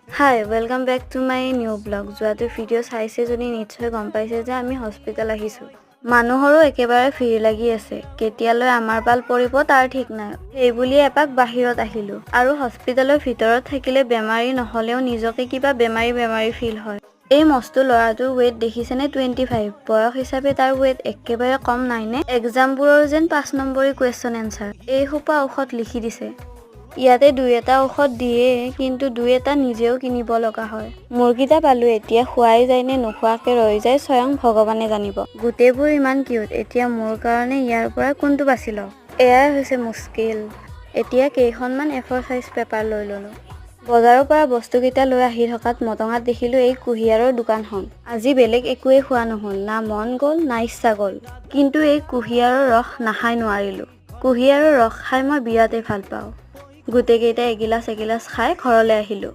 Hi, welcome back to my new vlog. যোৱাটো video' চাইছে যদি নিশ্চয় গম পাইছে যে আমি হস্পিটেল আহিছোঁ। মানুহৰো একেবাৰে ভিৰ লাগি আছে। কেতিয়ালৈ আমাৰ পাল পৰিব তাৰ ঠিক নাই। সেইবুলি এপাক বাহিৰত আহিলোঁ। আৰু হস্পিটেলৰ ভিতৰত থাকিলে বেমাৰী নহ'লেও নিজকে কিবা বেমাৰী বেমাৰী ফিল হয়। এই মস্তো ল'ৰাটোৰ ৱেইট দেখিছেনে? 25। বয়স হিচাপে তাৰ ৱেইট একেবাৰে কম নাইনে? এক্সামবোৰৰ যেন 5 নম্বৰী কুৱেশ্যন এনচাৰ। এই সোপা ঔষধ লিখি দিছে। ইয়াতে দুই এটা ঔষধ দিয়ে, কিন্তু দুই এটা নিজেও কিনিব লগা হয়। মোৰকেইটা পালো। এতিয়া খোৱাই যায় নে নোখোৱাকে ৰৈ যায়, স্বয়ং ভগৱানে জানিব। গোটেইবোৰ ইমান কিউট। এতিয়া মোৰ কাৰণে ইয়াৰ পৰা কোনটো বাছি লওঁ, এয়াই হৈছে মুস্কিল। এতিয়া কেইখনমান এ4 চাইজ পেপাৰ লৈ ললো। বজাৰৰ পৰা বস্তুকেইটা লৈ আহি থকাত মটঙাত দেখিলো এই কুঁহিয়াৰৰ দোকানখন। আজি বেলেগ একোৱেই খোৱা নহ'ল, না মন গ'ল না ইচ্ছা গ'ল, কিন্তু এই কুঁহিয়াৰৰ ৰস নাখাই নোৱাৰিলো। কুঁহিয়াৰৰ ৰস খাই মই বিৰাটেই ভাল পাওঁ। গোটেইকেইটা এগিলাচ এগিলাচ খাই ঘৰলৈ আহিলো।